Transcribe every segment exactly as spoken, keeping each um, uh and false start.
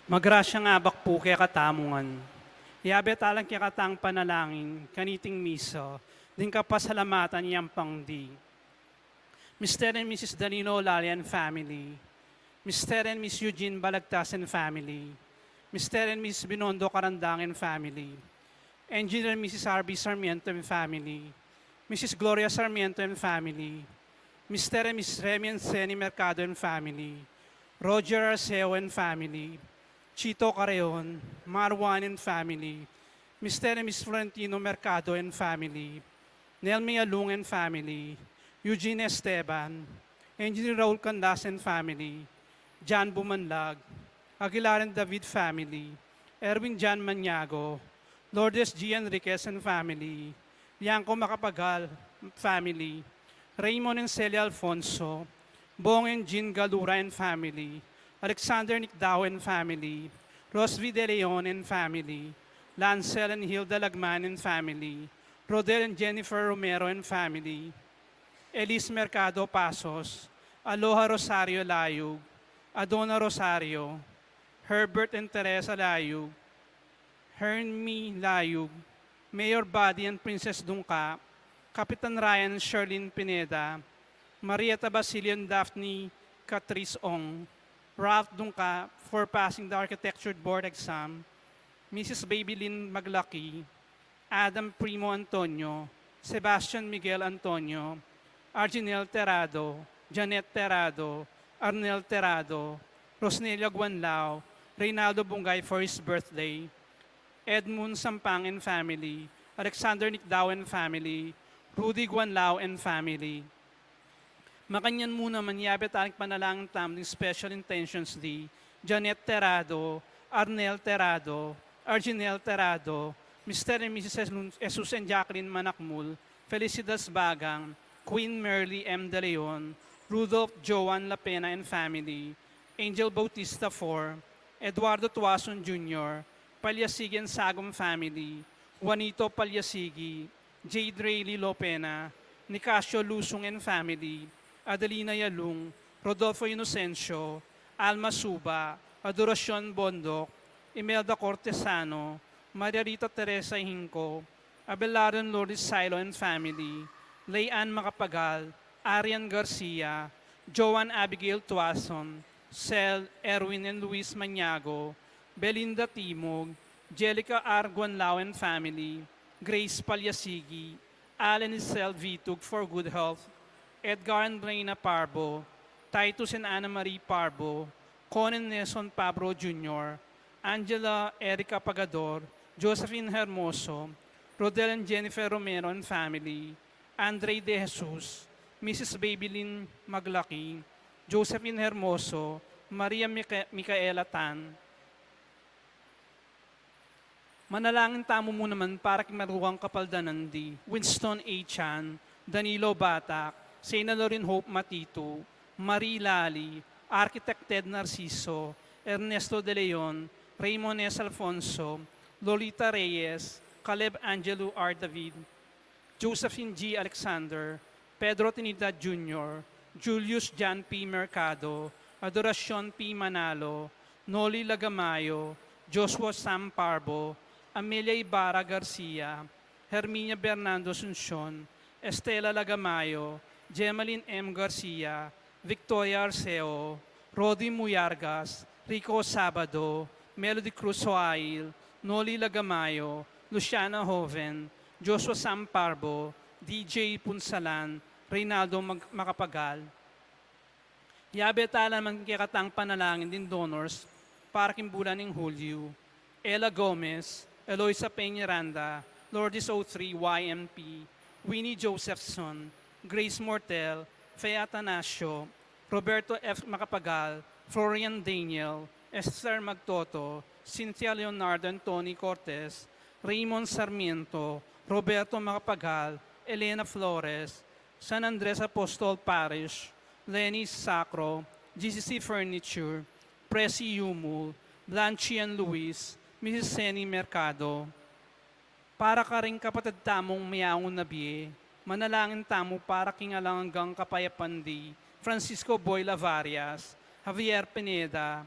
Magrasyang abak pu kekatamu ngan. Yabe tala ing kekatang panalangin kaniting misa, ding kapasalamatan yang pangdi. Mister and Missus Danilo Lalian family. Mister and Miss Eugene Balagtas and family. Mister and Missus Binondo Karandang and family. Engineer and Missus R B Sarmiento and family. Missus Gloria Sarmiento and family. Mister and Missus Remy and Seni Mercado and family. Roger Arceo and family. Chito Carreon, Marwan and family. Mister and Missus Florentino Mercado and family. Nelmi Alung and family. Eugene Esteban. Engineer Raul Candas and family. John Bumanlag. Aguilar and David family. Erwin John Maniago. Lourdes G Enriquez and family. Bianco Macapagal family. Raymond and Celia Alfonso. Bong and Jean Galura and family. Alexander Nicdao and family. Rosvi De Leon and family. Lancel and Hilda Lagman and family. Rodel and Jennifer Romero and family. Elise Mercado Pasos. Aloha Rosario Layug. Adona Rosario. Herbert and Teresa Layug. Hermie Layug. Mayor Buddy and Princess Dungca. Kapitan Ryan and Sherlyn Pineda. Marieta Basilio and Daphne Catrice Ong. Ralph Dungca for passing the Architecture Board exam. Missus Babylin Maglaki. Adam Primo Antonio, Sebastian Miguel Antonio, Arginel Terrado, Janet Terrado, Arnel Terrado, Rosnelia Guanlao, Reynaldo Bungay for his birthday, Edmund Sampang and family, Alexander Nicdao and family, Rudy Guanlao and family. Makanyan mu naman, yabe tala ing panalangin tamu ding special intentions di Janet Terrado, Arnel Terrado, Arginel Terrado, Mister and Missus Jesus and Jacqueline Manakmul, Felicitas Bagang, Queen Merly M. De Leon, Rudolph Joan Lapena and family, Angel Bautista four, Eduardo Tuason Junior, Palyasigi and Sagum family, Juanito Palyasigi, Jade Rayleigh Lopena, Nicasio Lusung and family, Adelina Yalung, Rodolfo Inocencio, Alma Suba, Adoracion Bondoc, Imelda Cortesano, Maria Rita Teresa Hinco, Abelardo and Lourdes Silo and family, Lay Ann Macapagal, Arian Garcia, Joan Abigail Tuason, Sel, Erwin and Luis Maniago, Belinda Timog, Jelica R. Guanlao and family, Grace Palyasigi, Alan and Sel Vitug for good health, Edgar and Reina Parbo, Titus and Anna Marie Parbo, Con and Nelson Pabro Junior, Angela Erica Pagador, Josephine Hermoso, Rodel and Jennifer Romero and family, Andre De Jesus, Missus Babylin Maglaki, Josephine Hermoso, Maria Mica-, Micaela Tan. Manalangin tamu mu naman para king marukang kapaldanan di Winston A. Chan, Danilo Batak, Sena Lorin Hope Matitu, Marie Lali, Architect Ted Narciso, Ernesto De Leon, Raymond S. Alfonso, Lolita Reyes, Caleb Angelo R. David, Josephine G. Alexander, Pedro Trinidad Junior, Julius John P. Mercado, Adoracion P. Manalo, Noli Lagamayo, Joshua Sam Parbo, Amelia Ibarra Garcia, Herminia Bernardo Asuncion, Estela Lagamayo, Gemaline M. Garcia, Victoria Arceo, Rodi Muyargas, Rico Sabado, Melody Cruz Joail, Noli Lagamayo, Luciana Joven, Joshua Sam Parbo, D J Punsalan, Reynaldo Mag-, Macapagal. Yabe tala naman kekatang panalangin ding donors para king bulan ning Hulyo, Ella Gomez, Eloisa Peñaranda, Lourdes O three Y M P, Winnie Josephson, Grace Mortel, Fe Atanasio, Roberto F. Macapagal, Florian Daniel, Esther Magtoto, Cynthia Leonardo and Tony Cortez, Raymond Sarmiento, Roberto Macapagal, Elena Flores, San Andres Apostol Parish, Lenny Sacro, G C C Furniture, Presi Yumul, Blanchian Luis, Missus Seni Mercado. Para karing kapatad tamung meyaun na bie, manalangin tamu para king alang anggang kapayapan di Francisco Boy Lavarias, Javier Pineda,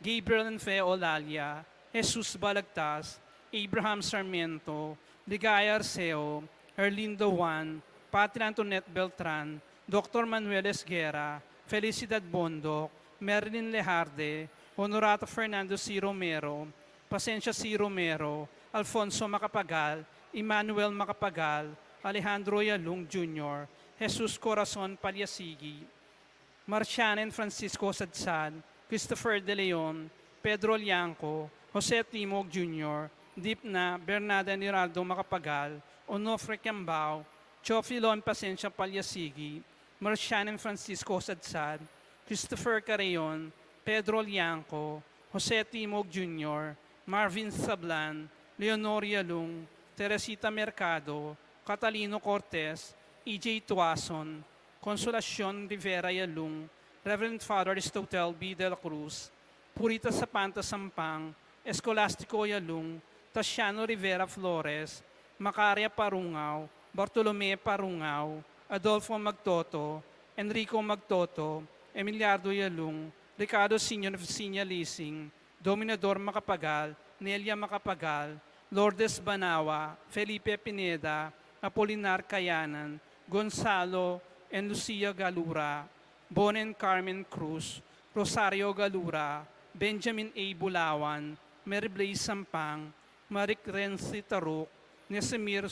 Gabriel Enfe Olalia, Jesus Balagtas, Abraham Sarmiento, Ligaya Arceo, Erlinda Juan, Patri Antoinette Beltran, Doktor Manuel Esguerra, Felicidad Bondoc, Marilyn Lejarde, Honorato Fernando C. Romero, Pasencia C. Romero, Alfonso Macapagal, Emmanuel Macapagal, Alejandro Yalung Junior, Jesus Corazon Paliasigi, Marciana and Francisco Sadsad, Christopher De Leon, Pedro Lianco, Jose Timog Junior, Dipna, Bernada and Geraldo Macapagal, Onofre Cambao, Teofilo and Pasencia Paliasigi, Marciana and Francisco Sadsad, Christopher Carreon, Pedro Lianco, Jose Timog Junior, Marvin Sablan, Leonor Yalung, Teresita Mercado, Catalino Cortez, E J Tuason, Consolacion Rivera Yalung, Reverend Father Aristotel B. De La Cruz, Purita Sapanta Sampang, Escolastico Yalung, Tasiano Rivera Flores, Macaria Parungao, Bartolome Parungao, Adolfo Magtoto, Enrico Magtoto, Emiliardo Yalung, Ricardo Senior Oficina Lising, Dominador Macapagal, Nelia Macapagal, Lourdes Banawa, Felipe Pineda, Apolinar Kayanan, Gonzalo and Lucia Galura, Bon and Carmen Cruz, Rosario Galura, Benjamin A. Bulawan, Mary Blaze Sampang, Maric Renzi Taruc, Nesimir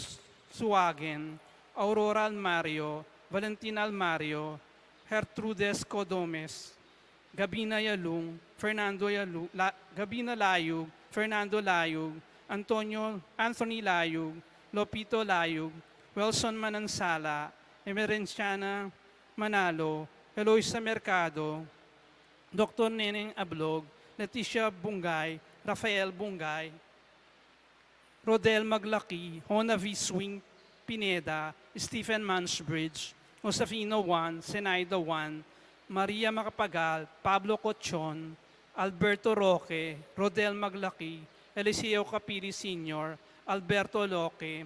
Suagen, Aurora Almario, Valentin Almario, Gertrudes Codomes, Gabina Yalung, Fernando Yalu-, La-, Gabina Layug, Fernando Layug, Antonio, Anthony Layug, Lopito Layug, Wilson Manansala, Emerenciana Manalo, Eloisa Mercado, Doktor Neneng Ablog, Leticia Bungay, Rafael Bungay, Rodel Maglaki, Hona V. Swing Pineda, Stephen Mansbridge, Josefina Juan, Zenaida Juan, Maria Macapagal, Pablo Cochon, Alberto Roque, Rodel Maglaki, Eliseo Capili Senior, Alberto Loque,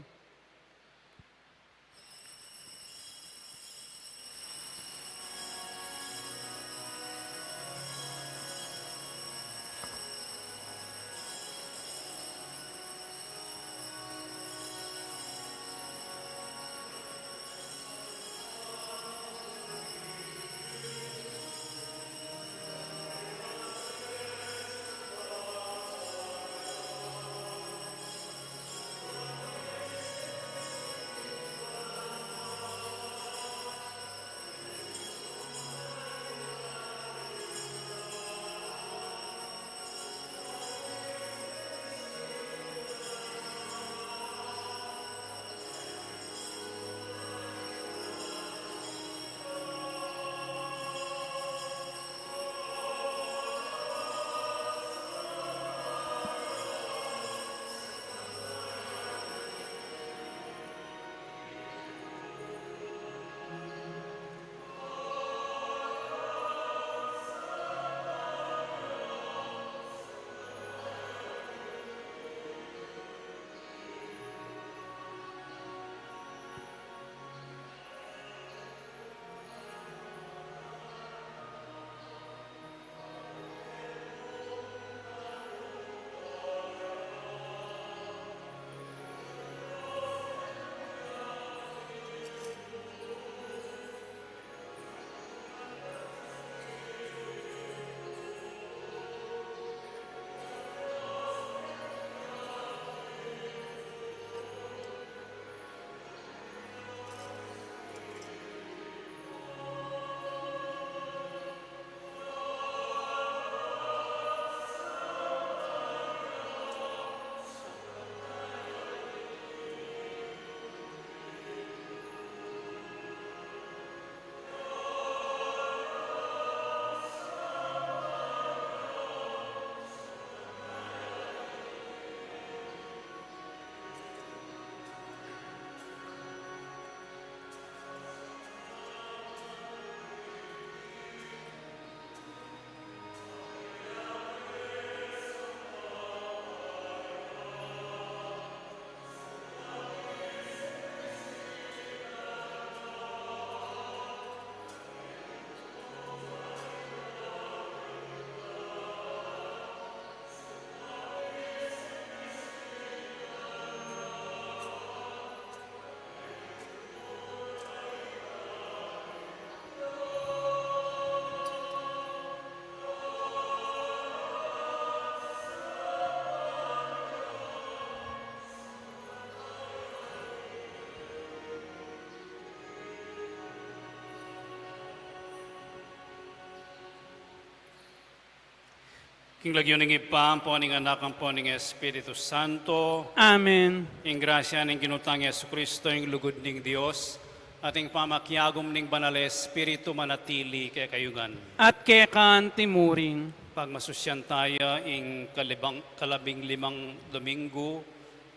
King lagyu ning Ibpa, ampo ning Anak, ampo ning Espiritu Santo. Amen. Ing grasya ning Ginu tang Jesucristo, ing lugud ning Dios, at ing pamakiagum ning Banal a Espiritu manatili kekayu ngan. At keka anti mu rin. Pagmasusyan taya ing kalibang, kalabing limang Domingo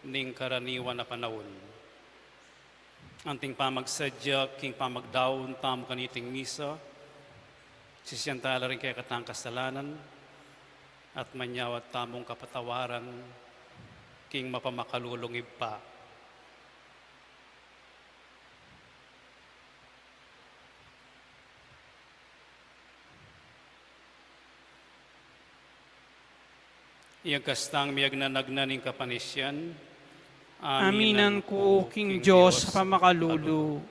ning karaniwan a panaun. Anting pamagsadya king pamagdaun tamu kaniting misa, sisian tala ring kekatang kasalanan, at manyawad tamung kapatawaran king mapamakalulung Ibpa. Iyagkas tang miyagnanagnan ning kapanisian. Aminan ku king Dios a pamakalulu,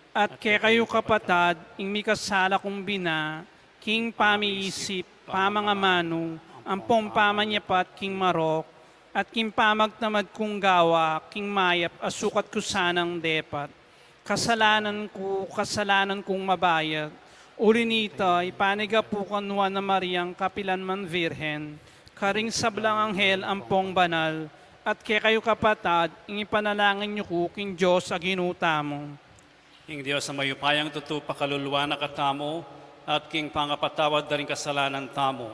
at kekayu kapatad, ing mikasala kung bina, king pamiisip, pamangamanu, ampong pamanyapat king marok, at king pamagtamad kung gawa, king mayap a sukat ku sanang depat. Kasalanan ku, kasalanan kung mabayat. Uli nita, ipanigapu ku kang Nuan a Mariang kapilan man Virgen, karing sablang anghel ampong banal, at kekayu kapatad, ing ipanalangin yu ku king Dios a Ginu tamu. Ing Dios a mayupayang tutu pakaluluan na katamu, at king pangapatawad da ring kasalanan tamu,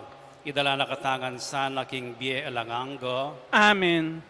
idala na katamu ngan sana king bie alang angga. Amen.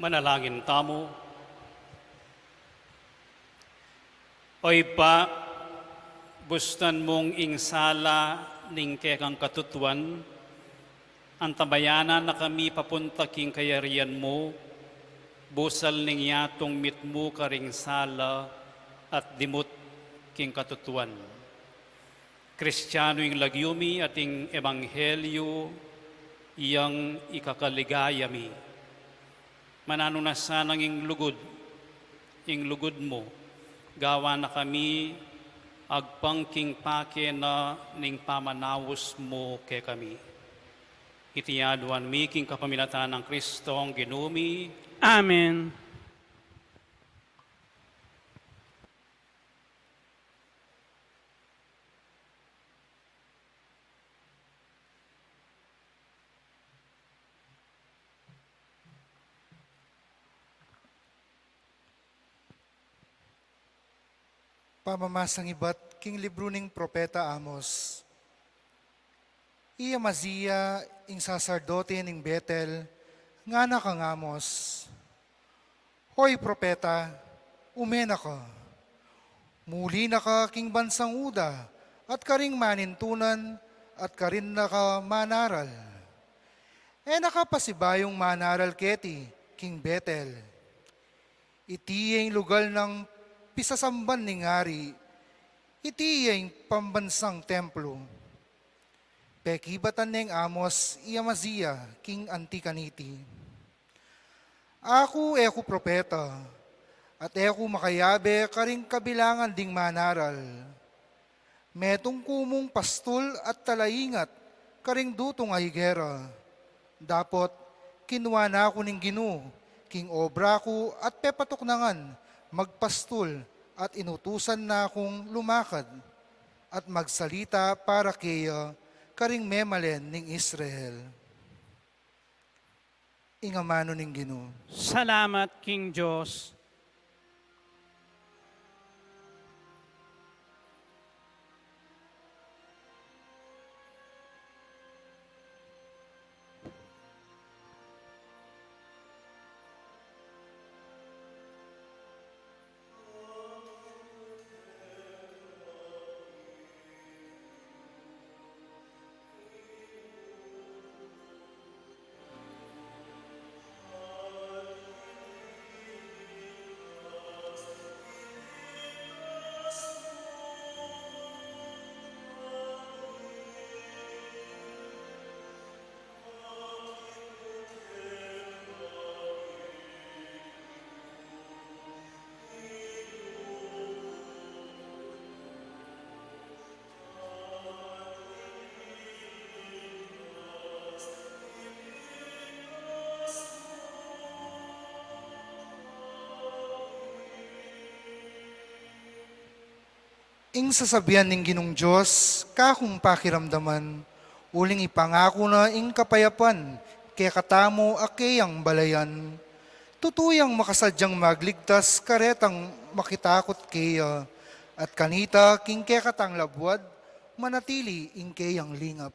Manalangin tamu. O Ibpa, bustan mung ing sala ning kekang katutuan, antabayanan na kami papunta king kayarian mu, busal ning yatung mitmu karing sala at dimut king katutuan. Kristiano ing lagyu mi at ing ebanghelyo yang ikakaligaya mi. Mananu na sanang ing lugud, ing lugud mu, gawa na kami agpang king pakena ning pamanaus mu kekami. Iti aduan mi king kapamilatan nang Kristong Ginu mi. Amen. Pamamasang ibat king libru ning propeta Amos. I Amazia, ing saserdote ning Betel, ngana kang Amos, "Hoy propeta, ume na ka. Muli na ka king bansang Juda, at karing manintunan, at karin na ka manaral. E na ka pasibayung manaral keti king Betel. Iti ya ing lugal nang pisasamban ning ari, iti ya ing pambansang templo." Pekibatan neng Amos i Amazia king anti kaniti, "Aku e ku propeta, at e ku makayabe karing kabilangan ding manaral. Metung ku mung pastul at talaingat karing dutung a higera. Dapot kinua na ku ning Ginu king obra ku at pepatuknangan magpastul, at inutusan na kung lumakad at magsalita para keya karing memalen ning Israel." Ing amanu ning Ginu. Salamat king Dios. Ing sasabian ning Ginung Dios, kakung pakiramdaman, uling ipangaku na ing kapayapan kekatamu a keyang balayan. Tutu yang makasadyang magligtas karetang makitakut keya, at kanita king kekatang labuad manatili ing keyang lingap.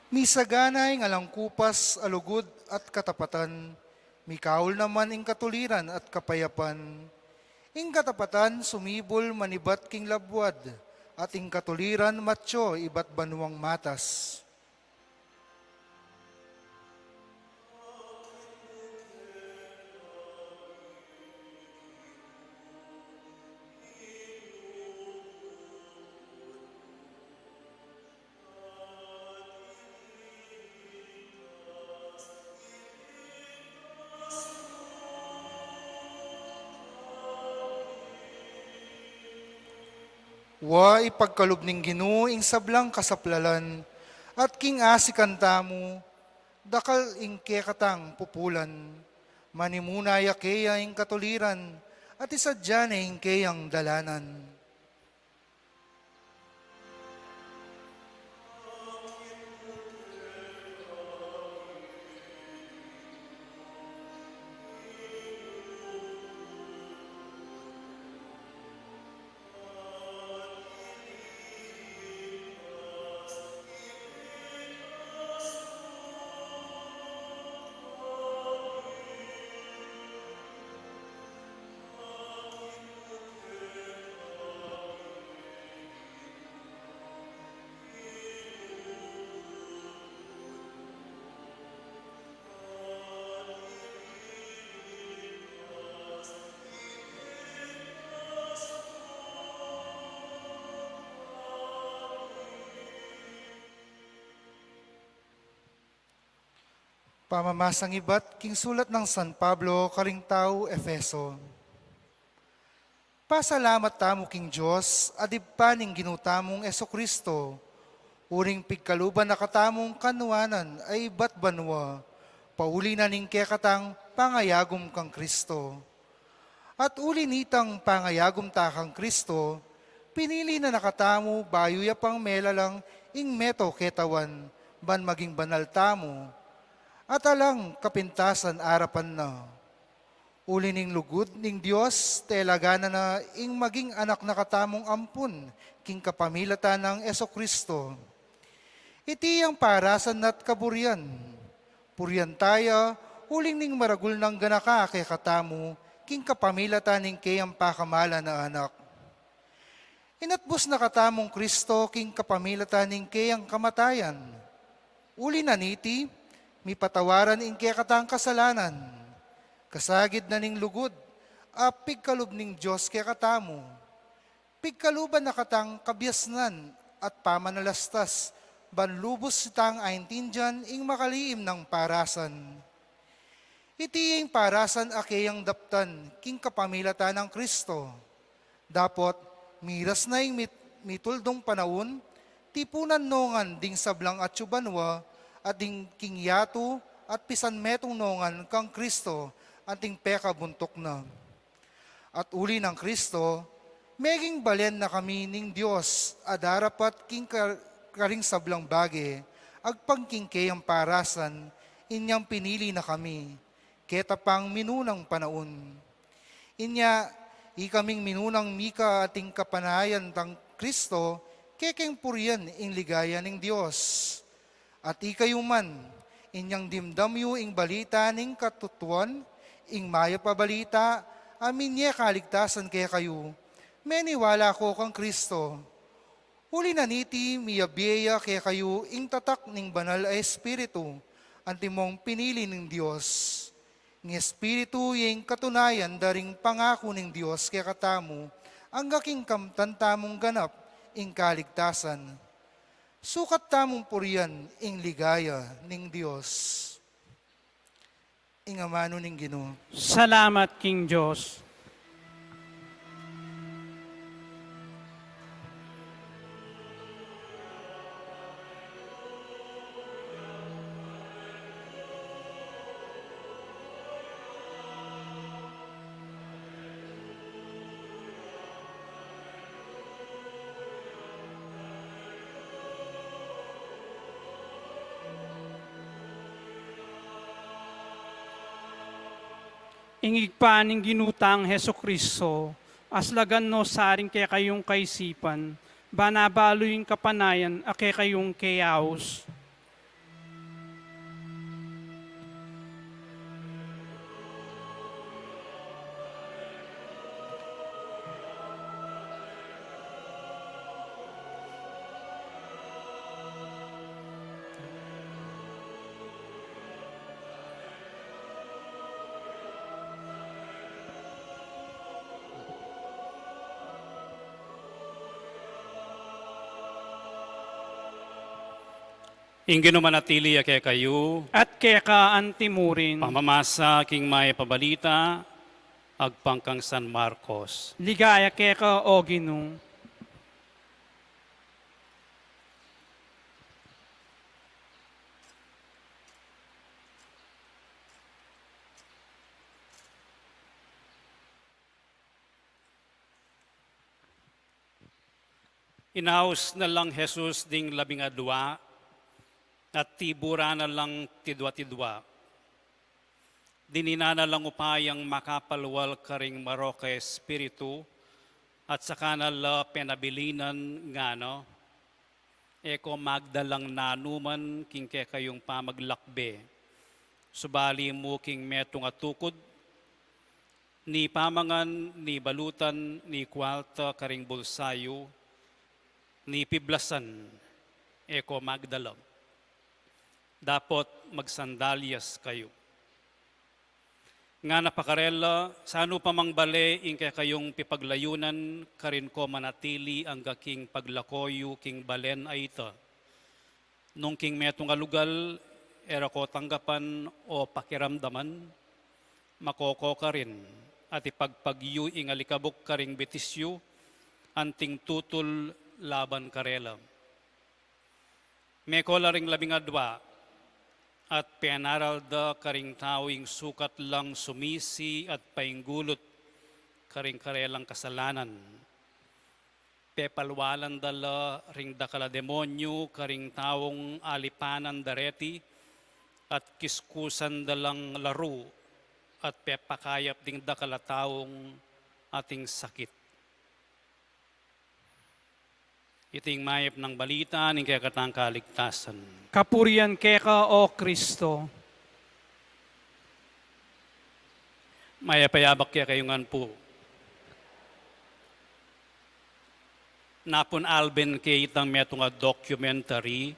Misagana ing alang kupas a lugud at katapatan, mikaul naman ing katuliran at kapayapan. Ing katapatan sumibul manibat king labuad, at ing katuliran matyo ibat banuang matas. Wa ipagkalub ning Ginu ing sablang kasaplalan, at king asikan tamu, dakal ing kekatang pupulan. Manimuna ya keya ing katuliran, at isadya ne ing keyang dalanan. Pamamasang ibat king sulat nang San Pablo karing taga Efeso. Pasalamat tamu king Dios, Ibpa ning Ginu tamung Jesucristo, uling pigkaluban na katamung kanuanan a ibat banua, pauli na ning kekatang pangayagum kang Cristo. At uli nitang pangayagum ta kang Cristo, pinili na na katamu bayu ya pang melalang ing meto ketawan, ban maging banal tamu, at alang kapintasan arapan na. Uli ning lugud ning Dios, telaganan na ing maging anak na katamung ampun king kapamilatan nang Jesucristo. Iti yang parasan na't kaburian. Purian taya, uling ning maragul nang ganaka kekatamu, king kapamilatan ning keyang pakamalan a Anak. Inatbus na katamung Cristo king kapamilatan ning keyang kamatayan. Uli na niti, mipatawaran ing kekatang kasalanan. Kasagid na ning lugud a pigkalub ning Dios kekatamu. Pigkaluban na katang kabiasnan at pamanalastas, ban lubus itang aintindian ing makaliim nang parasan. Iti ing parasan a keyang daptan king kapamilatan nang Cristo. Dapot, miras na ing mit-, mituldung panaun, tipunan no ngan ding sablang atyu banua, at ding king yatu, at pisan metung no ngan kang Cristo, anting pekabuntuk na. At uli nang Cristo, meging balen na kami ning Dios a darapat king ka-, karing sablang bage, agpang king keyang parasan, inyang pinili na kami, keta pang minunang panaun. Inya, ikaming minunang mika ating kapanayan tang Cristo, kekeng purian ing ligaya ning Dios. At ikayu man, inyang dimdam yu ing balita ning katutuan, ing mayap a balita, a minye kaligtasan kekayu, meniwala ko kang Cristo. Uli na niti, miyabie ya kekayu ing tatak ning Banal a Espiritu, antimong pinili ning Dios. Ing Espiritu ya ing katunayan da ring pangaku ning Dios kekatamu, angga king kamtan tamung ganap ing kaligtasan. Sukat tamung purian ing ligaya ning Dios. Ing amanu ning Ginu. Salamat king Dios. Ing Ibpa ning Ginu tang Jesucristo, aslagan no sa ring kekayung kaisipan, ban abalu ing kapanayan a kekayung keyaus. Ing Ginu manatili ya kekayu. At keka antimurin. Pamamasa king mayap a balita, agpang kang San Marcos. Ligaya keka, O Ginu. Inaus na lang Jesus ding labing adua, at tiburan na lang tidua-tidua. Dininan na lang upayang makapalwal karing marok a espiritu, at saka na la penabilinan ngana, e ko magdalang nanuman king kekayung pamaglakbe. Subali mu king metung a tukud, ni pamangan, ni balutan, ni kuarta karing bulsa yu, ni piblasan, e ko magdala. Dapot magsandalyas kayu. Ngana pa karela, sanu pa mang bale ing kekayung pipaglayunan, karin ko manatili angga king paglako yu king balen a ita. Nung king metung a lugal e ra ko tanggapan o pakiramdaman, mako ko karin, at ipagpag yu ing alikabuk karing bitis yu, anting tutul laban karela. Meko la ring labing adua, at penaral da karing tau ing sukat lang sumisi at painggulut karing karelang kasalanan. Pepalwalan da la ring dakal a demonyu karing taung alipanan da reti, at kiskusan da lang laru, at pepakayap ding dakal a taung ating sakit. Iti ing mayap nang balita ning kekatang kaligtasan. Kapurian keka, O Kristo. Mayap a yabak kekayu ngan pu. Napun alben ke itang metung a documentary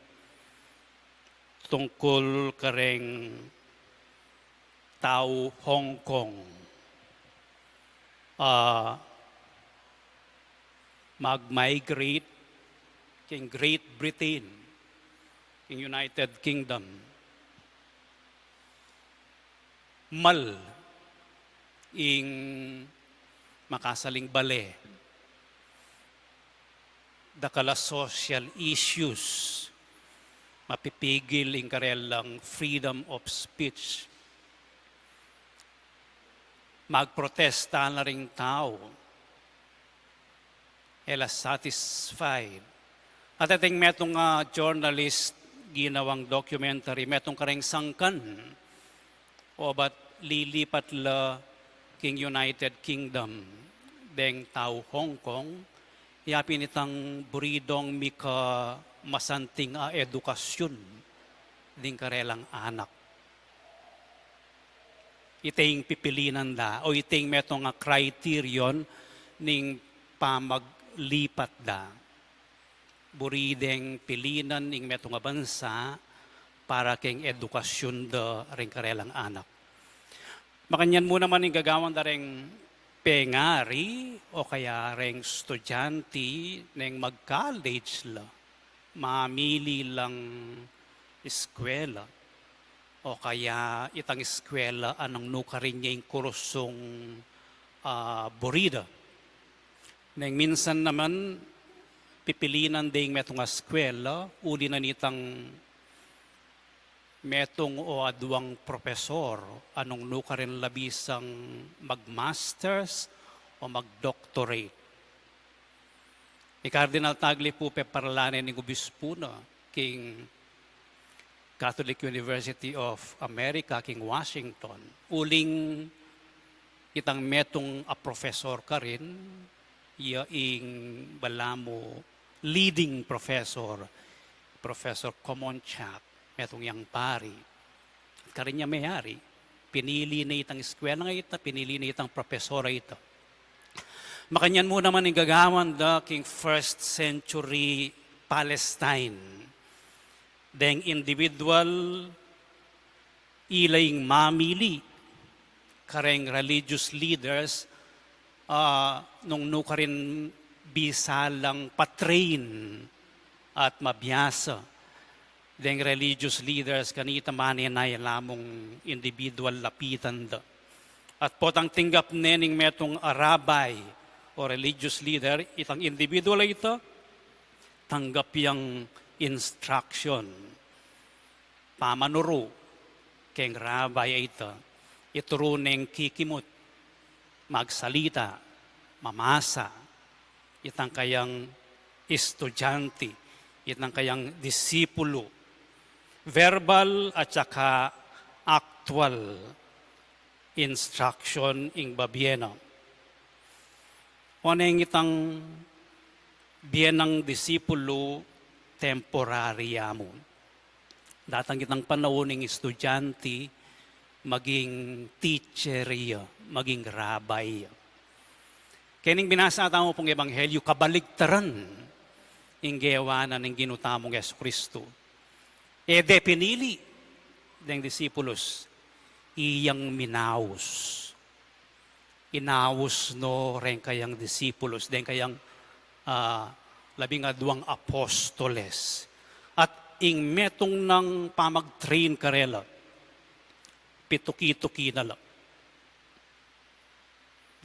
tungkul kareng tau Hong Kong a mag-migrate king Great Britain, king United Kingdom. Mal ing makasaling bale, dakal a social issues, mapipigil ing karelang freedom of speech. Magprotesta na ring tau, e la satisfied. At ating metung a journalist ginawang documentary, metung kareng sangkan, obat lilipat la king United Kingdom deng tau Hong Kong, yapin itang buri dong mika masanting a edukasyun ding karelang anak. Ita ing pipilinan da, o ita ing metung a criterion ning pamaglipat da. Buri deng pilinan ing metung a bansa para keng edukasyun da ring karelang anak. Makanyan mu naman ing gagawan da reng pengari o kaya reng estudyante neng mag-college la, mamili lang eskwela o kaya itang eskwela a nung nukarin ya ing kursung, ah, buri da. Neng minsan naman pipilinan deng metung a eskwela uli na nitang metung o aduang propesor a nung nukarin la bisang mag-masters o mag-doctorate. I Cardinal Tagle pu peparalanen ning obispu na king Catholic University of America king Washington. Uling itang metung a profesor karin, ya ing balamu leading professor, Professor Komonchak, metung yang pari. Karin ya meyari, pinili na itang eskwela a ita, pinili na itang profesor a ita. Makanyan mu naman ing gagawan da king first century Palestine. Deng individual ila ing mamili kareng religious leaders, ah, nung nukarin bisa lang pa-train at mabiasa deng religious leaders kanita, manenaya lamung individual lapitan da. At potang tinggap ne ning metung a rabbi o religious leader itang individual a ita, tanggap yang instruction, pamanuru keng rabbi a ita, ituru neng kikimut, magsalita, mamasa, itang kayang estudyante, itang kayang disipulu. Verbal at saka aktual instruction ing bibie na. Oneng itang bie nang disipulu, temporary ya mu. Datang itang panaun ing estudyante, maging teacher ya, maging rabbi ya. Kening binasa tamu pung ebanghelyu, kabaligtaran ing gewa na ning Ginu tamung Jesucristo. E de pinili deng disipulus, iyang minaus. Inaus no reng kayang disipulus, deng kayang, ah, labing aduang apostoles. At ing metung nang pamag-train karela, pituki-tuki na la.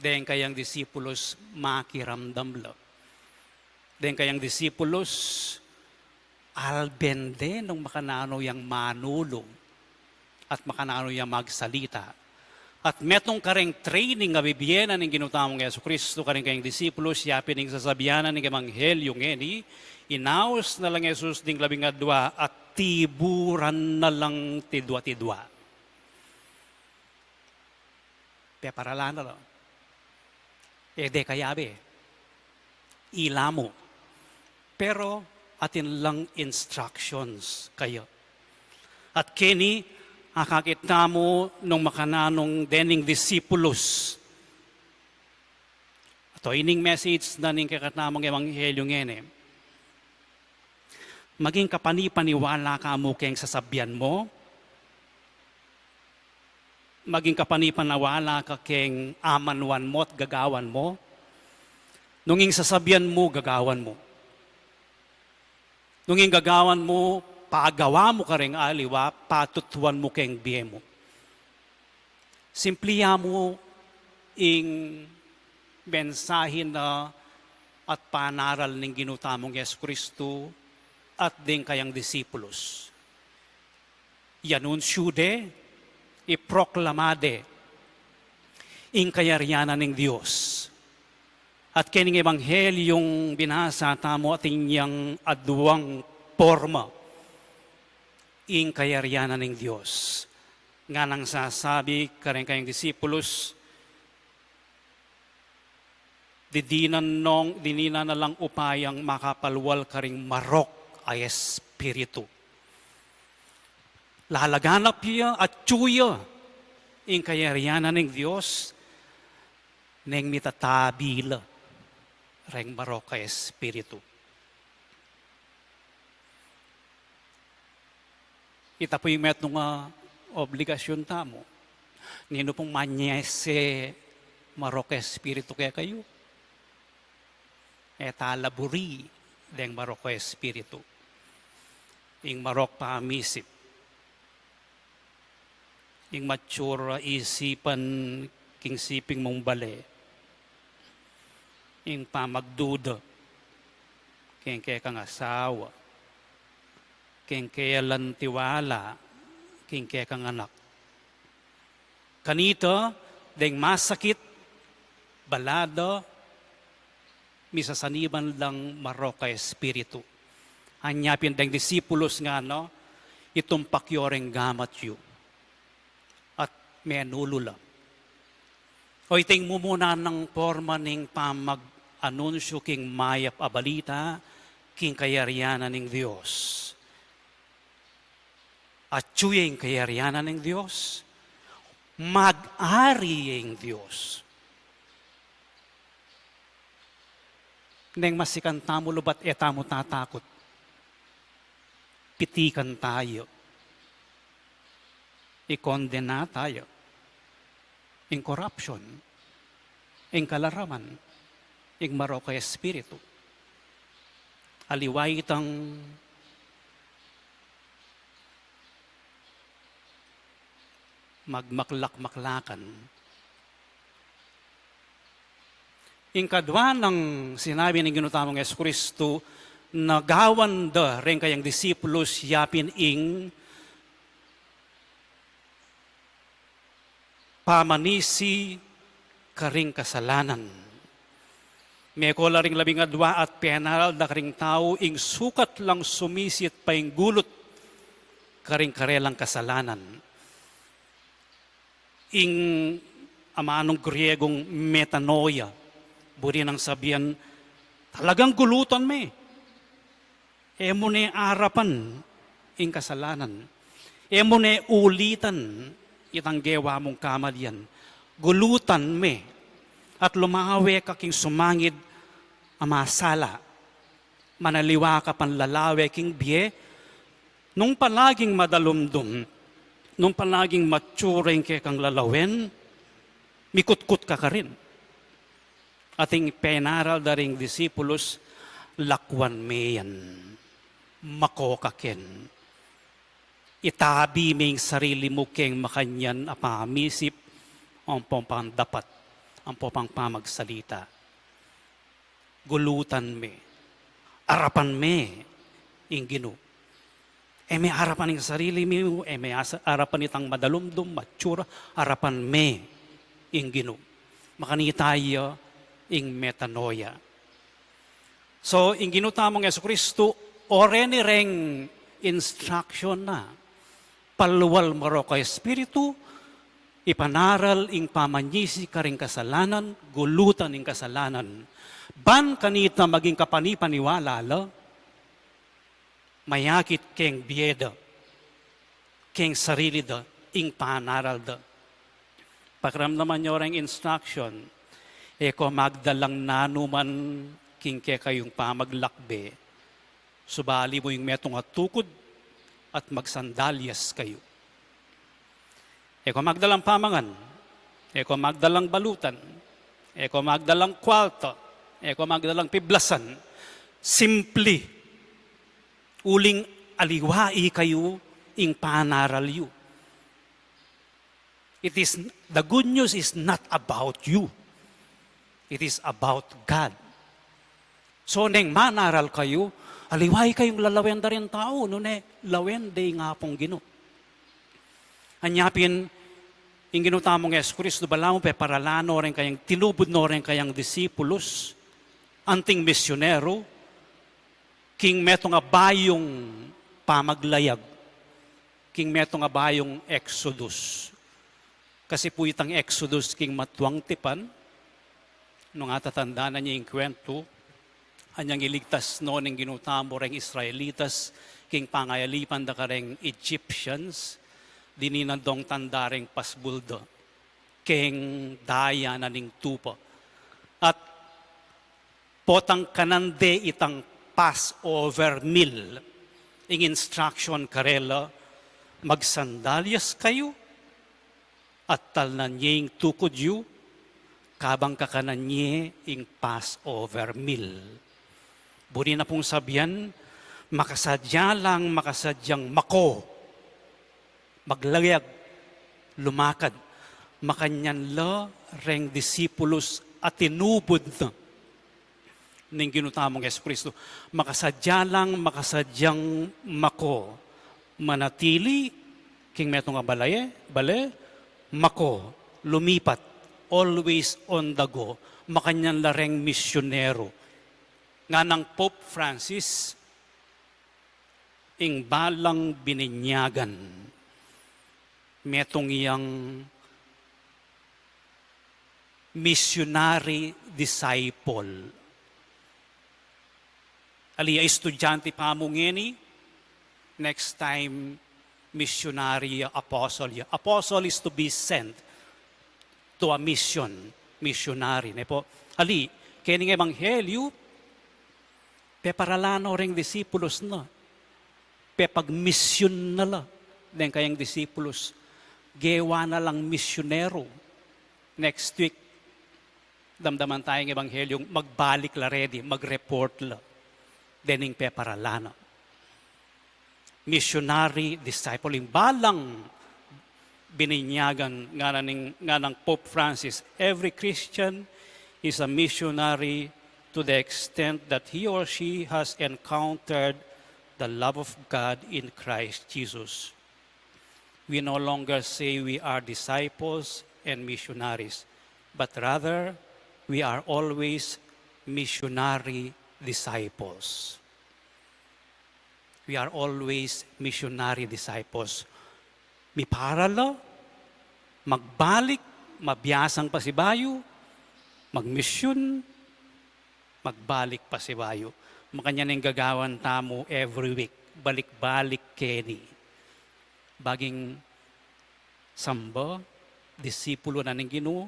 Deng kayang disipulus, makiramdam la. Deng kayang disipulus, alben de nung makananu yang manulu at makananu yang magsalita. At metung kareng training a bibie na ning Ginu tamung Jesucristo kareng kayang disipulus, ya pin ing sasabian na ning ebanghelyu ngeni, inaus na lang Jesus ding labing adua at tiburan na lang tidua-tidua. Peparalan na la. E de kayabe. Ila mu. Pero atin lang instructions kaya. At keni, akakit tamu nung makananu dening disipulus. Ato ining message na ning kekatamung ebanghelyu ngeni. Maging kapani-paniwala ka mu keng sasabian mu. Maging kapani-paniwala ka keng amanuan mu at gagawan mu. Nung ing sasabian mu, gagawan mu. Nung ing gagawan mu, pagawa mu kareng aliwa, patutuan mu keng bie mu. Simple ya mu ing mensahe na at panaral ning Ginu tamung Jesucristo at ding kayang disipulus. Ianunsyu de, iproklama de ing kayarian na ning Dios. At kening ebanghelyung binasa tamu atin yang aduang porma ing kayarian na ning Dios. Nganang sasabi kareng kayang disipulus, didinan nong, didinan na lang upayang makapalwal karing marok a espiritu. Lalaganap ya, atyu ya ing kayarian na ning Dios, neng mitatabi la reng marok a espiritu. Ita pu ing metung a obligasyun tamu. Ninu pung manyese marok a espiritu kekayu, e ta la buri deng marok a espiritu. Ing marok pamisip, ing mature a isipan king siping mung bale, ing pamagduda keng kekang asawa, keng kealan tiwala king kekang anak. Kanita, deng masakit, balada, misasaniban lang marok a espiritu. Anya pin deng disipulus ngana, itumpak yu reng gamat yu at menulu la. O, iti ing mumuna nang porma ning pamag-anunsyu king mayap a balita king kayarian na ning Dios. Atyu ya ing kayarian na ning Dios. Mag-ari ya ing Dios. Neng masikan tamu lubat e tamu tatakut. Pitikan taya. Ikondena taya. Ing korapsyon, ing kalaraman, ing marok a espiritu. Aliwa itang magmaklak-maklakan. Ing kadwa nang sinabi ning Ginu tamung Jesucristo na gawan da reng kayang disipulus, yapin ing pamanisi karing kasalanan. Meko la ring labing adua at penaral da karing tau ing sukat lang sumisit painggulut karing karelang kasalanan. Ing amanung Griegong metanoia, buri nang sabian, talagang gulutan me. E mu ne arapan ing kasalanan. E mu ne ulitan itang gewa mung kamalian. Gulutan me at lumawe ka king sumangid a masala. Manaliwa ka pan lalawe king bie, nung palaging madalumdum, nung palaging matsura ing kekang lalawen, mikutkut ka karin. Ating penaral da ring disipulus, lakwan me yan. Mako ka ken. Itabi me ing sarili mu keng makanyan a pamisip, ampong pang dapat, ampong pang pamagsalita. Gulutan me. Arapan me ing Ginu. E me arapan ing sarili mu, e me asa-, arapan itang madalumdum, matsura, arapan me ing Ginu. Makanita ya ing metanoia. So, ing Ginu tamung Jesucristo, oreni reng instruction na. Palual marok a espiritu, ipanaral ing pamanyisi karing kasalanan, gulutan ing kasalanan. Ban kanita maging kapanipaniwala la, mayakit keng bie da, keng sarili da, ing panaral da. Pakiramdaman yu reng instruction, e ko magdalang nanuman king kekayung pamaglakbe, subali mu ing metung a tukud at magsandalyas kayu. E ko magdalang pamangan, e ko magdalang balutan, e ko magdalang kwalta, e ko magdalang piblasan, simpli, uling aliwa ikayu ing panaral yu. It is, the good news is not about you. It is about God. So, neng manaral kayu, aliwa ikayung lalawen da ring tau, nune lawen de ing Apung Ginu. Anya pin, ing Ginu tamung Jesucristo, balamu peparalan no reng kayang, tinubud no reng kayang disipulus, anting misyonero, king metung a bayung pamaglayag, king metung a bayung Exodus. Kasi pu itang Exodus king matuang tipan, nung atatandanan ye ing kwentu, anyang iligtas no ning Ginu tamu reng Israelitas king pangayalipan da kareng Egyptians, dininan dong tanda reng pasbul da keng daya na ning tupa. At potang kanan de itang Passover meal, ing instruction karela, magsandalyas kayu, at talnan ye ing tukud yu, kabang kakanan ye ing Passover meal. Buri na pung sabian, makasadya lang, makasadyang mako, maglayag, lumakad, makanyan la reng disipulus a tinubud na ning Ginu tamung Jesucristo. Makasadya lang, makasadyang mako, manatili king metung a balaye, bale, mako, lumipat, always on the go, makanyan la reng misyonero. Nganang Pope Francis, ing balang bininyagan, metung yang missionary disciple. Ali, a estudyante pa mu ngeni, next time, missionary ya, apostle ya. Apostle is to be sent to a mission, missionary, ne pu. Ali, keni ing ebanghelyu, peparalan no reng disipulus na, pepagmisyun na la deng kayang disipulus, gewa na lang misyonero. Next week, damdaman taya ing ebanghelyu, magbalik la reni, mag-report la dening peparalan na. Missionary disciple, ing balang bininyagan, ngana ning, nganang Pope Francis, every Christian is a missionary to the extent that he or she has encountered the love of God in Christ Jesus. We no longer say we are disciples and missionaries, but rather we are always missionary disciples. We are always missionary disciples. Miparal la, magbalik, mabiasang pasibayu, magmisyun, magbalik pasibayu. Makanyan ing gagawan tamu every week, balik-balik keni. Baging samba, disipulo na ning Ginu,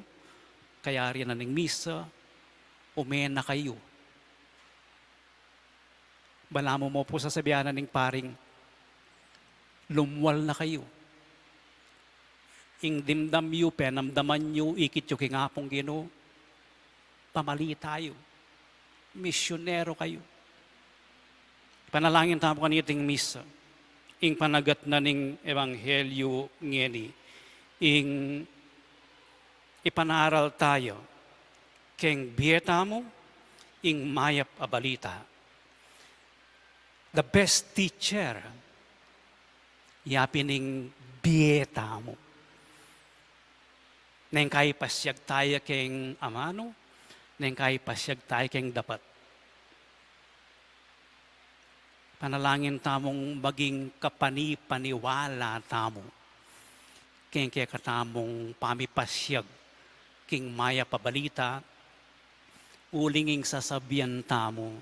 kayari na ning misa, ume na kayu. Balamu mu pu sasabian na ning paring, lumwal na kayu. Ing dimdam yu, penamdaman yu, ikit yu king Apung Ginu, pamalita yu. Misyunero kayu. Panalangin tamu kaniting misa. Ing panagat na ning ebanghelyu ngeni. Ing ipanaral tayu keng bie tamu, ing mayap a balita. The best teacher, ya pin ing bie tamu. Neng kai pasiag tayu keng amanu, neng kai pasiag tayu keng dapat. Panalangin tamung maging kapani-paniwala tamu keng kekatamung pamipasiag king mayap a balita, uling ing sasabian tamu,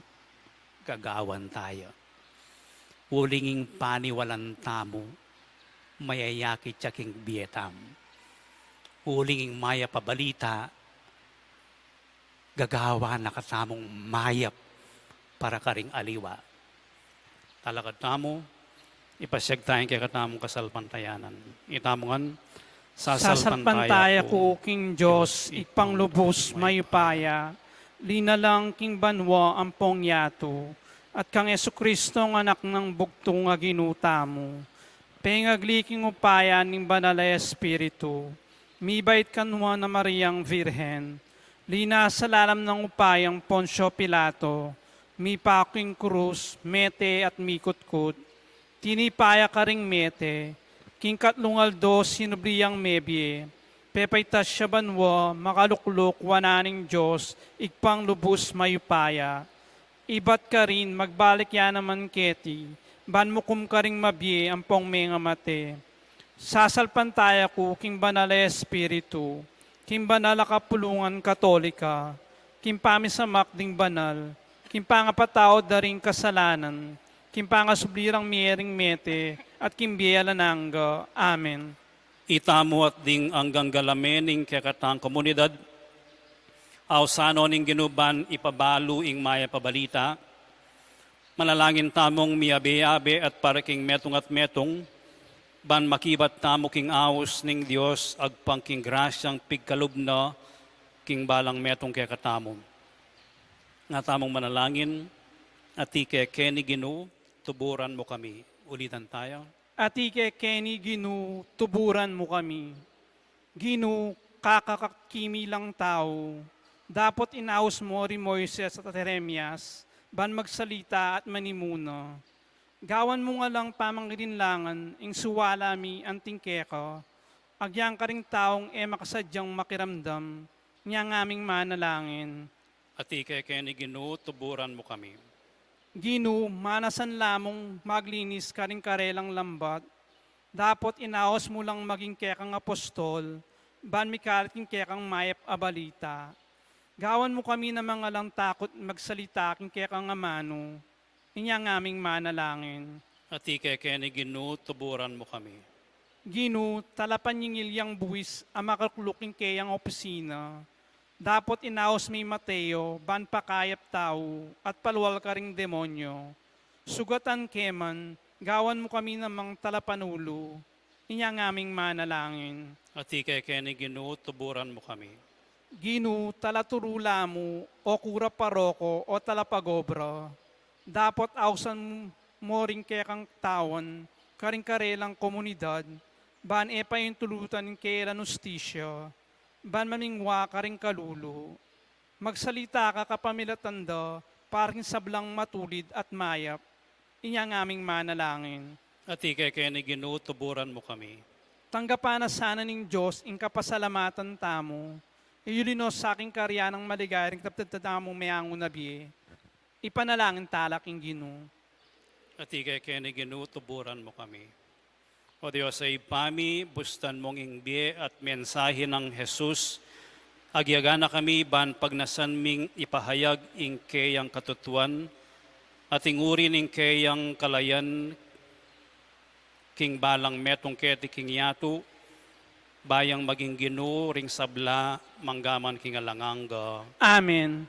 gagawan tayu. Uling ing paniwalan tamu, mayayakit ya king bie tamu. Uling ing mayap a balita, gagawan na katamung mayap para karing aliwa. Talakad tamu, ipasiag taya ing kekatamung kasalpantayanan. Itamu ngan, sasalpantaya ku king Dios, Ibpang lubus mayupaya, linalang king banua ampong yatu, at kang Jesucristo a Anak nang bugtung a Ginu tamu, pengagli king upaya ning Banal a Espiritu, mibait kang Nuan a Mariang Virgen, linasa lalam nang upayang Poncio Pilato, mipaku king krus, mete at mikutkut, tinipa ya karing mete, king katlung aldo sinubli yang mebie, pepaitas ya banua, makalukluk wanan ning Dios, Ibpang lubus mayupaya. Ibat karin, magbalik ya naman keti, ban mukum karing mabie ampong mengamate. Sasalpantaya ku king Banal a Espiritu, king banal a kapulungan Katolika, king pamisamak ding banal, king pangapatawad da ring kasalanan, king pangasubli rang mie ring mete, at king bie alang angga. Amen. Itamu at ding anggang galame ning kekatang komunidad, ausan no ning Ginu ban ipabalu ing mayap a balita. Manalangin tamung miabe-abe at para king metung at metung, ban makibat tamu king aus ning Dios agpang king grasyang pigkalub na king balang metung kekatamu. Nga tamung manalangin, Atik ke keni Ginu, tuburan mu kami. Ulitan taya. Atik ke keni Ginu, tuburan mu kami. Ginu, kakakakimi lang tau, dapot inaus mu ri Moises at Jeremias, ban magsalita at manimuna. Gawan mu nga lang pamangilinlangan ing suwala mi anting keka, agyang karing taung e makasadyang makiramdam, nya ngaming manalangin. Atik ke keni Ginu, tuburan mu kami. Ginu, manasan lamung maglinis karing karelang lambat, dapot inaus mu lang maging kekang apostol, ban mikalat king kekang mayap a balita. Gawan mu kami namang alang takut magsalita king kekang amanu, inya ngaming manalangin. Atik ke keni Ginu, tuburan mu kami. Ginu, talapan ning ilyang buis a makalukluk king keyang opisina, dapot inaus mi Mateo, ban pakayap tau, at palual karing demonyo. Sugatan ke man, gawan mu kami namang talapanulu, inya ngaming manalangin. Atik ke keni Ginu, tuburan mu kami. Ginu, talaturu la mu, o kura paroko, o talapagobra, dapot ausan mu ring kekang tawan, karing karelang komunidad, ban e paintulutan ing keyelan ustisya, ban mamingwa karing kalulu. Magsalita ka kapamilatan da, para king sablang matulid at mayap, inya ngaming manalangin. Atik ke keni Ginu, tuburan mu kami. Tanggapan na sana ning Dios ing kapasalamatan tamu, Iyuli no sa king karian nang maligaya ring kapatad tamung meangu na bie. Ipanalangin tala king Ginu. At ikekeni Ginu, tuburan mu kami. O Dios a Ibpa mi, bustan mung ing bie at mensahe nang Jesus, agyaga na kami ban pagnasan ming ipahayag ing keyang katutuan, at ing uri ning keyang kalayan king balang metung keti king yatu, ba yang maging Ginu ring sabla, mangga man king alang angga. Amen.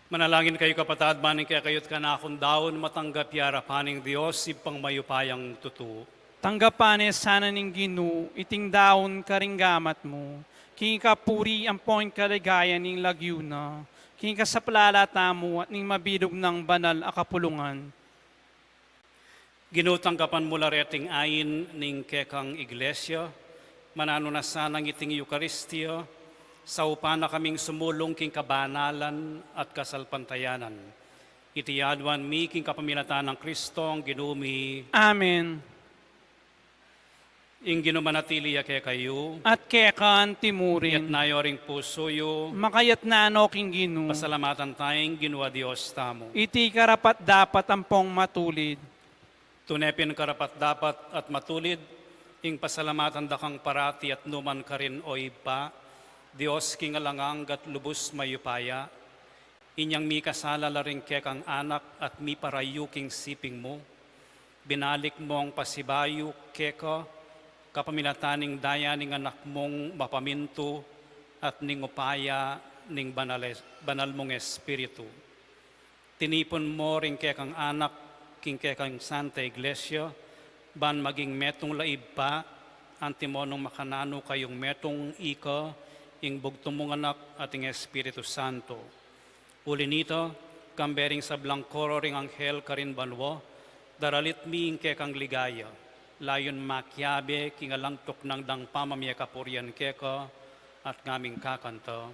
Manalangin kayu, kapatad, ban ing kekayu't kanakung daun matanggap ya arapan ning Dios, Ibpang mayupayang tutu. Tanggapan ne sana ning Ginu iting daun karing gamat mu, king ikapuri ampon kaligayan ning lagyu na, king ikasaplala tamu at ning mabilug nang banal a kapulungan. Ginu, tanggapan mu la reting ain ning kekang Iglesia, mananu na sanang iting Eukaristia, saupan na kaming sumulung king kabanalan at kasalpantayanan. Iti aduan mi king kapamilatan nang Kristong Ginu mi. Amen. Ing Ginu manatili ya kekayu. At keka antimurin. Iyatas yu ring pusu yu. Makayatas no king Ginu. Pasalamatan taya ing Ginu a Dios tamu. Iti karapat-dapat ampong matulid. Tune pin karapat-dapat at matulid, ing pasalamatan da kang parati at nukarin man, O Ibpa, Dios king alang angga at lubus mayupaya, inyang mikasala la ring kekang anak at miparayu king siping mu, binalik mung pasibayu keka, kapamilatan ning daya ning anak mung mapamintu at ning upaya ning banal, banal mung Espiritu. Tinipun mu ring kekang anak king kekang Santa Iglesia, ban maging metung la Ibpa, antimo nung makananu kayung metung ika, ing bugtung mung Anak at ing Espiritu Santo. Uli nita, kambe ring sablang koro ring anghel karin banua, daralit mi ing kekang ligaya, layun makiabe king alang tuknang dang pamamie kapurian keka, at ngaming kakanta.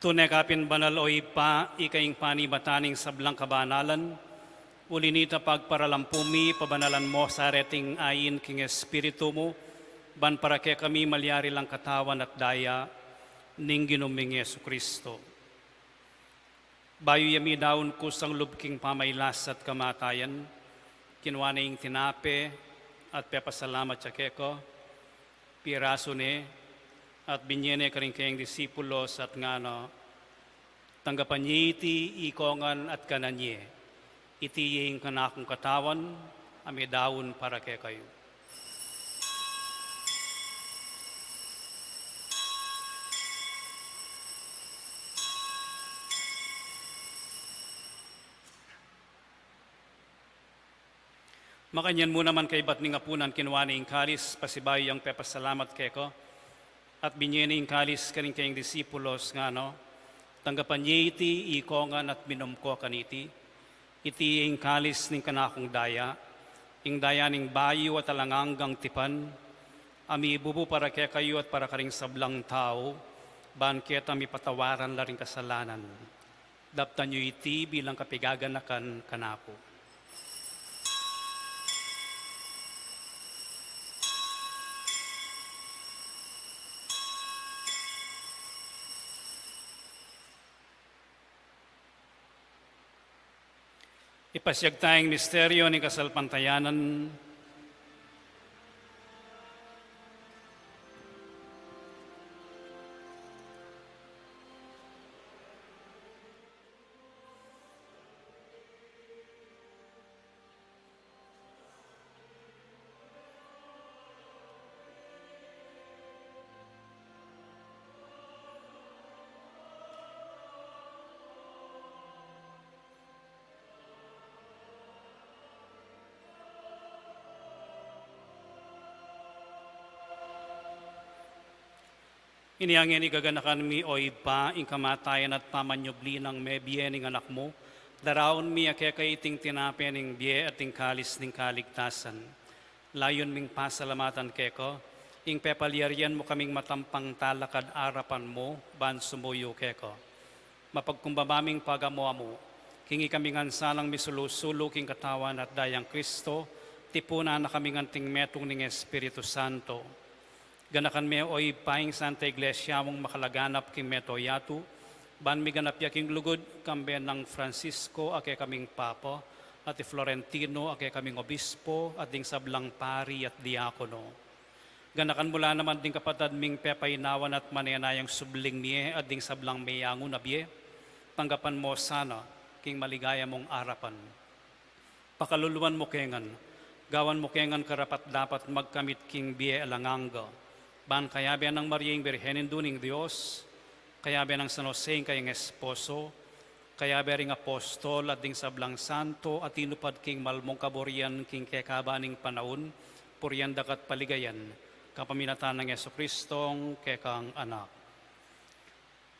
Tune ka pin banal, O Ibpa, ika ing panibatan ning sablang kabanalan. Uli nita, pagparalampu mi, pabanalan mu sa reting ain king Espiritu mu, ban para kekami malyari lang katawan at daya ning Ginu ming Jesucristo. Bayu ya midaun kusang lub king pamailas at kamatayan, kinua ne ing tinape at pepasalamat ya keka, pirasu ne, at binie ne karing kayang disipulos at ngana, "Tanggapan ye iti ikongan at kanan ye. Iti ya ing kanakung katawan a midaun para kekayu." Makanyan mu naman kaibat ning apunan, kinua ne ing kalis, pasibayu yang pepasalamat keka, at binie ne ing kalis karing kayang disipulos, ngana, "Tanggapan ye iti ikongan at minum ko kaniti. Iti ing kalis ning kanakung daya, ing daya ning bayu at alang anggang tipan, a mibubu para kekayu at para karing sablang tau, ban keta mipatawaran la ring kasalanan. Daptan yu iti bilang kapigaganakan kanaku." Ipasiag taya ing misteryo ning kasalpantayanan. Inya ngeni gaganakan mi, o Ibpa, ing kamatayan at pamanyubli nang mebie ning Anak mu, daraun mi a keka iting tinape ning bie at ing kalis ning kaligtasan. Layun ming pasalamatan keka ing pepalyarian mu kaming matampang talakad arapan mu ban sumuyu keka. Mapagkumbaba ming pagamu-amu king ikami ngan sanang misulu-sulu king katawan at dayang Kristo, tipunan na kaming anting metung ning Espiritu Santo. Ganakan me, o Ibpa, ing Santa Iglesia mung makalaganap king mabilug a yatu, ban miganap ya king lugud, kambe nang Francisco a kekaming Papa, at i Florentino a kekaming Obispo, at ding sablang pari at diakono. Ganakan mu la naman ding kapatad ming pepainawan at manenayang subling mie at ding sablang meyangu na bie, tanggapan mu sana king maligaya mung arapan. Pakaluluan mu ke ngan, gawan mu ke ngan karapat-dapat magkamit king bie alang angga. Ban kayabe nang Maria ing Birhen Indu ning Dios, kayabe nang San Jose ing kayang esposo, kayabe ring apostol at ding sablang santo a tinupad king malmung kaburian king kekaba ning panaun, purian da ka at paligayan, kapamilatan nang Jesucristong kekang Anak.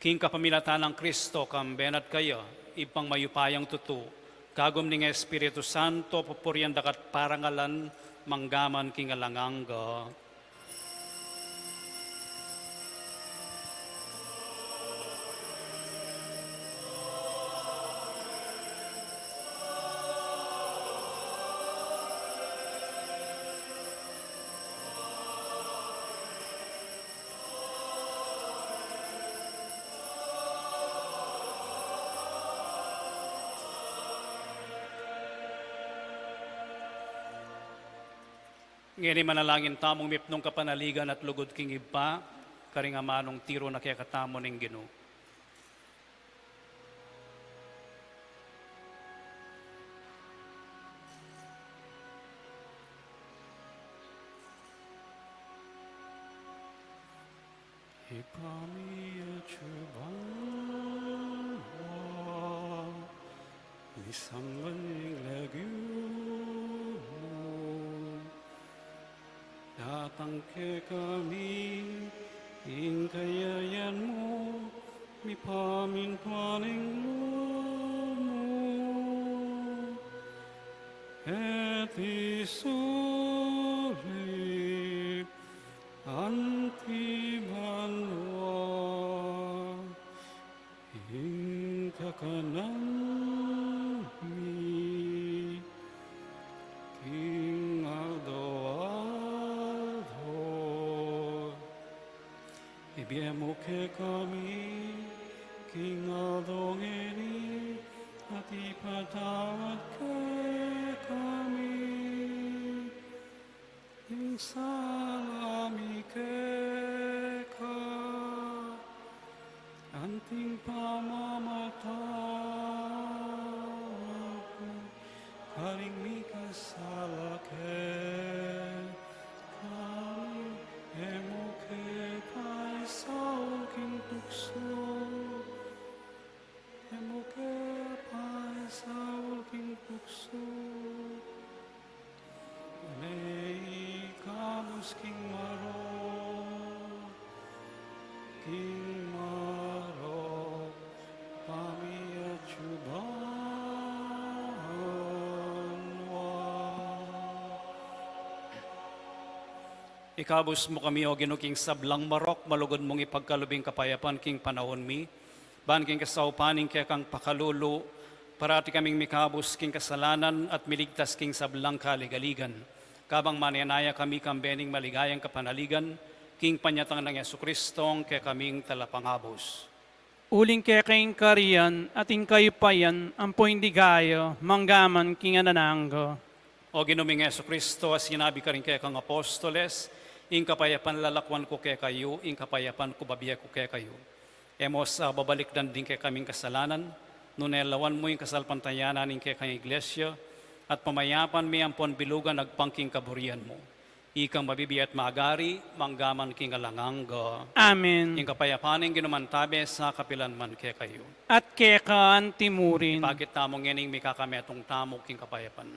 King kapamilatan nang Kristo, kambe na at kaya, Ibpang mayupayang tutu, kagum ning Espiritu Santo, pupurian da ka at parangalan, mangga man king alang angga. Ngeni manalangin tamung mipnung kapanaligan at lugud king Ibpa, karing amanung tiru na kekatamu ning Ginu. Ibpa mi atsu ka banua, misamban ya ing lagyu mu. Datang kekami ing kayarian mu, mipamintuan ing lub mu. Iti sulip anti banua ing kakanan mi king aldo-aldo. Ibie mu kekami king aldo ngeni, at ipatawad kekami ing sala mi keka, anting pamamatawad mi karing mikasala kekami, e mu ke paisaul king tuksu, e mu ke paisaul king tuksu, nune ikabus king marok, king marok, pamiatsu banua. Ikabus mu kami, O Ginu, king sablang marok, malugud mung ipagkalub ing kapayapan king panaun mi, ban king kasaupan ning kekang pakalulu, parati kaming mikabus king kasalanan at miligtas king sablang kaligaligan. Kabang manenaya kami kambe ning maligayang kapanaligan, king panyatang nang Jesucristong kekaming Talapangabus. Uling keka ing kayarian at ing kayupayan, ampo ing ligaya, mangga man king alang angga. O Ginu ming Jesucristo, a sinabi karing kekang apostoles, ing kapayapan lalakwan ku kekayu, ing kapayapan ku babie ku kekayu. E mu sa babalikdan ding kekaming kasalanan, nune lawan mu ing kasalpantayanan ning kekang Iglesia, at pamayapan me ampon bilugan agpang king kaburian mu. Ikang mabibie at magari, mangga man king alang angga. Amen. Ing kapayapan ning Ginu mantabe sa kapilan man kekayu. At keka anti murin. Ipakit tamu ngening mikakametung tamu king kapayapan.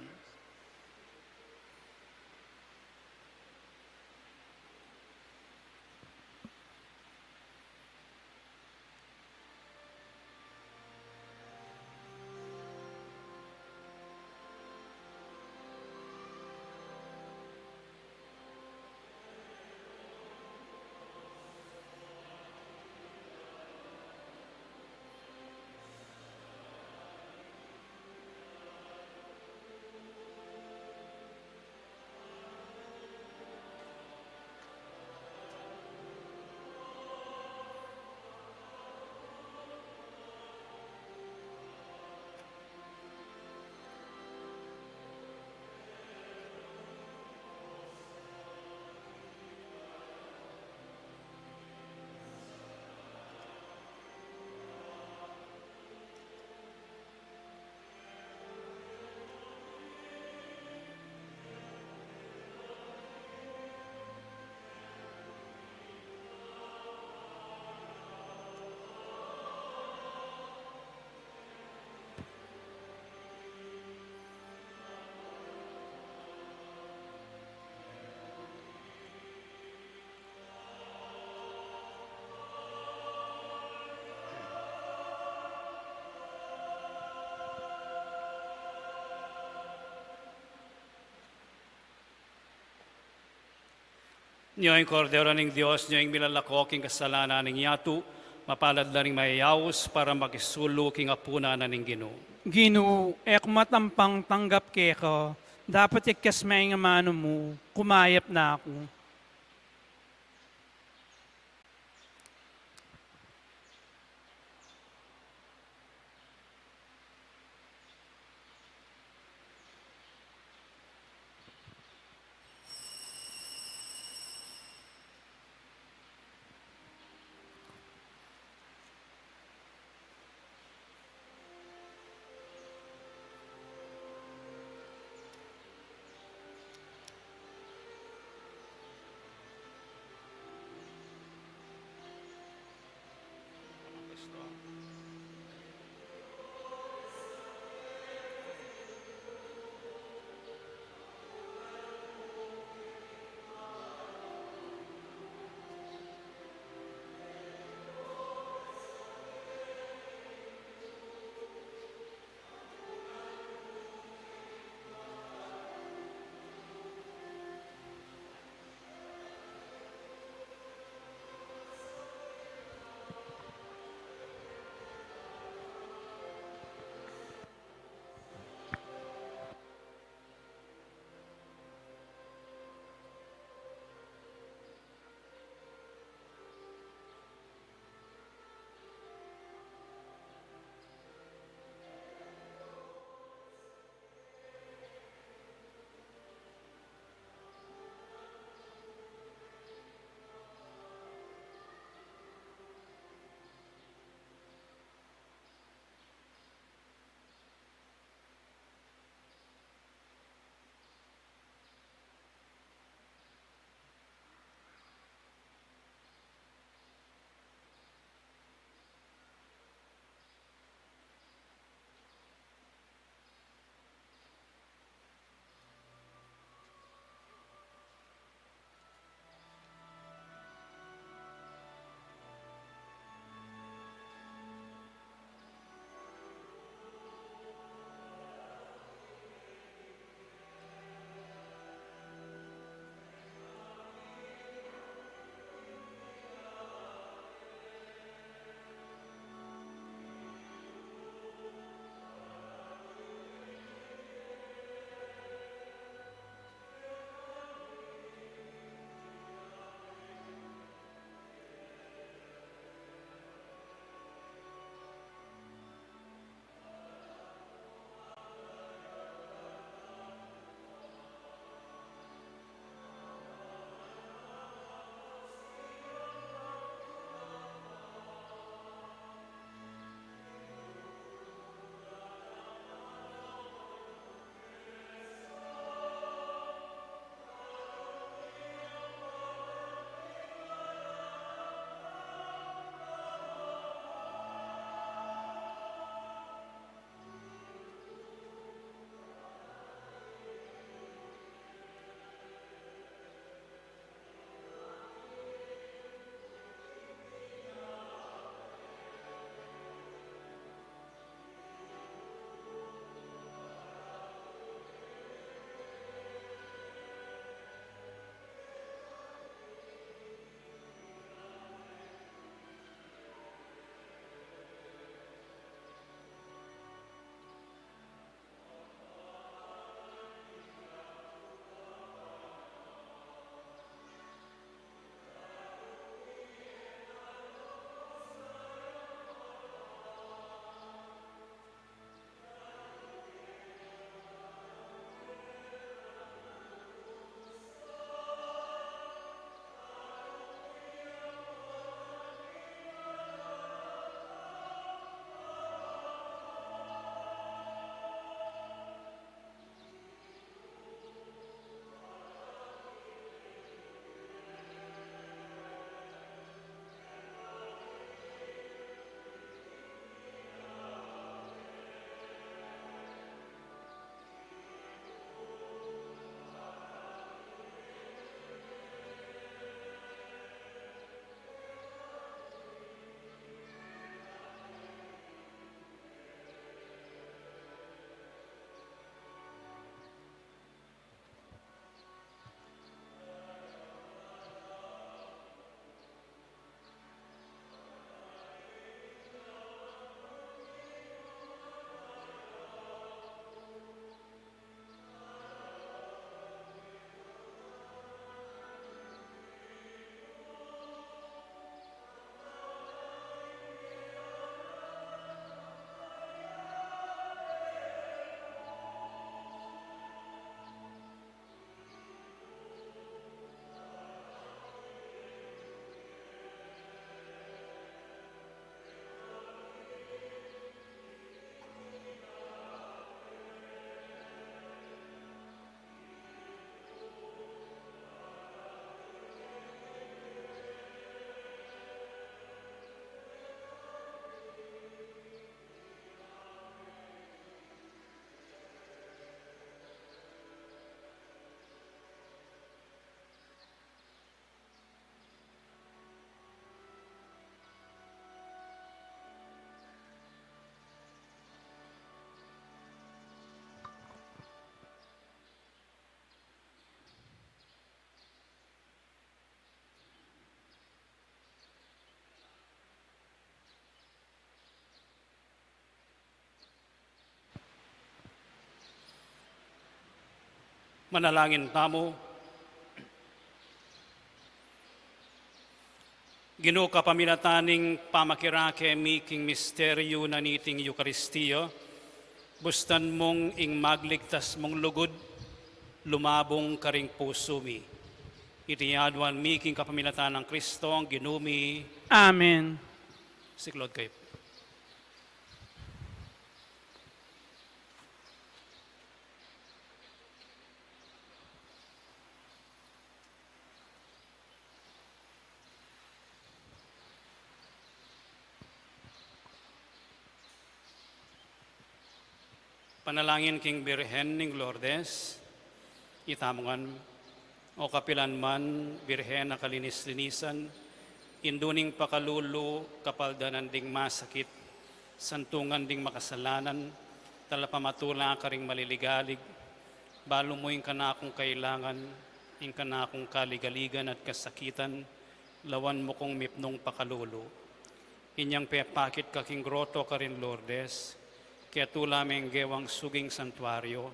Nyo ing Kordero ning Dios, nyo ing milalako king kasalanan ning yatu, mapalad la ring mayayaus para makisulu king apunan na ning Ginu. Ginu, e ku matampang tanggap keka, dapot ikes me ing amanu mu, kumayap na ku. Panalangin tamu. Ginu, kapamilatan ning pamakirake mi king misteryu na niting Eukaristia, bustan mung ing magligtas mung lugud lumabung karing pusu mi. Iti aduan mi king kapamilatan nang Kristong Ginu mi. Amen. Siklaud kayu. Panalangin king Birhen ning Lourdes. Itamu ngan. O kapilan man, Birhen a kalinis-linisan, indu ning pakalulu, kapaldanan ding masakit, santungan ding makasalanan, talapamatula karing maliligalig, balu mu ing kanakung kailangan, ing kanakung kaligaligan at kasakitan, lawan mu kung mipnung pakalulu. Inyang pepakit ka king groto karin Lourdes, ketula me ing gewang suging santuario,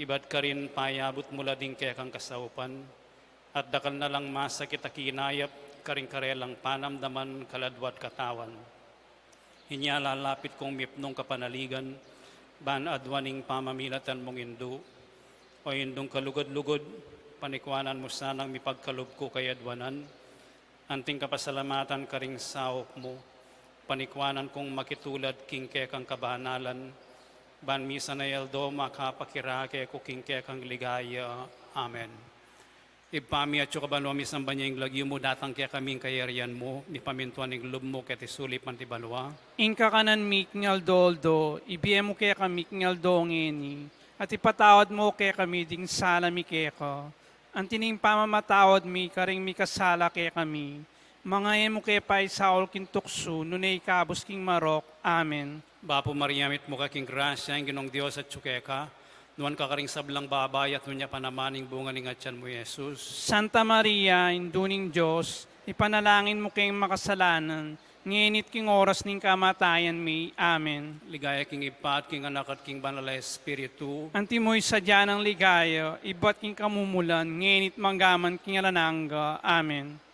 ibat karin payabut mu la ding kekang kasaupan, at dakal na lang masakit a kinayap karing karelang panamdaman, kaladwa at katawan. Inya lalapit kung mipnung kapanaligan, ban aduan ing pamamilatan mung indu. O Indung kalugud-lugud, panikuanan mu sanang mipagkalub ku kayaduanan, anting kapasalamatan karing saup mu, panikuanan kung makitulad king kekang kabanalan, ban misan a aldo makapakirake ku king kekang ligaya. Amen. Ibpa mi, atsu ka banua, misamban ya ing lagyu mu, datang kekami ing kayarian mu, mipamintuan ing lub mu keti sulip anti banua. Ing kakanan mi king aldo-aldo, ibie mu kekami king aldo ngeni, at ipatawad mu kekami ding sala mi keka, anti ning pamamatawad mi karing mikasala kekami. Manga e mu ke paisaul king tuksu, nune ikabus king marok. Amen. Bapu Maria, mitmu ka king grasya, ing Ginung Dios atsu keka, nuan ka karing sablang babai, at nuan ya pa naman ing bunga ning atian mu, Jesus. Santa Maria, Indu ning Dios, ipanalangin mu keng makasalanan, ngeni at king oras ning kamatayan mi. Amen. Ligaya king Ibpa, at king Anak, at king Banal a Espiritu. Anti mu ing sadya nang ligaya, ibat king kamumulan, ngeni at manggaman king alang angga. Amen.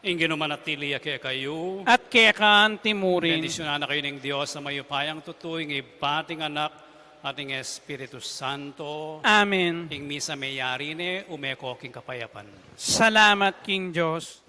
Ing Ginu manatili ya kekayu. At keka anti murin. Bendisyunan na kayu ning Dios a mayupayang tutu, ing Ibpa, at ing Anak, at ing Espiritu Santo. Amen. Ing misa meyari ne, ume ko king kapayapan. Salamat king Dios.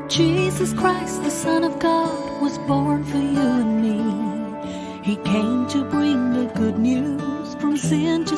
Jesus Christ, the Son of God, was born for you and me. He came to bring the good news from sin to